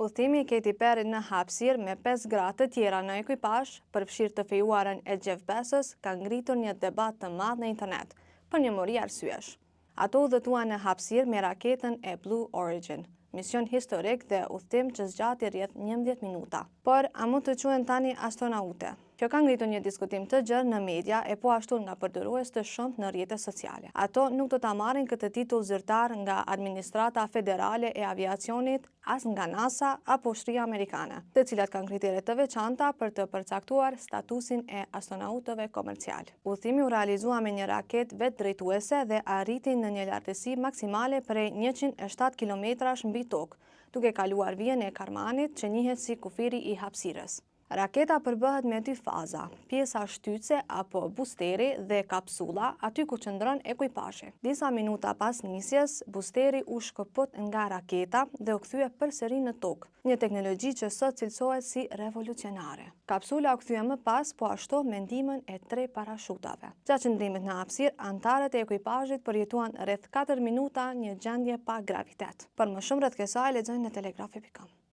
Udhëtimi i Katy Perry në hapësirë me pesë gra të tjera në ekuipazh, përfshirë të fejuarën e Jeff Bezos, ka ngritur një debat të madh në internet, për një mori arsyesh. Ato udhëtuan në hapësirë me raketën e Blue Origin, mision historik dhe udhëtim që zgjati rreth 11 minuta. Por, a mund të quhen tani astronaute? Kjo ka ngritur një diskutim të gjerë në media e po ashtu nga përdorues të shumtë në rrjete sociale. Ato nuk do ta marrin këtë titull zyrtar nga Administrata Federale e Aviacionit, as nga NASA apo Ushtria Amerikane, të cilat kanë kritere të veçanta për të përcaktuar statusin e astronautëve komercialë. Udhëtimi u realizua me një raketë vetëdrejtuese dhe arriti në një lartësi maksimale prej 107 kilometrash mbi tokë, duke kaluar vijën e Karmanit që njihet si kufiri i hapësirës. Raketa përbëhet me dy faza, pjesa shtytëse apo busteri dhe kapsula, aty ku qëndron ekuipazhi. Disa minuta pas nisjes, busteri u shkëput nga raketa dhe u kthye përsëri në tokë, një teknologji që sot cilësohet si revolucionare. Kapsula u kthye më pas po ashtu me ndihmën e tre parashutave. Gjatë qëndrimit në hapësirë, anëtarët e ekuipazhit përjetuan rreth katër minuta një gjendje pa gravitet. Për më shumë rreth kësaj lexoni në telegrafi.com.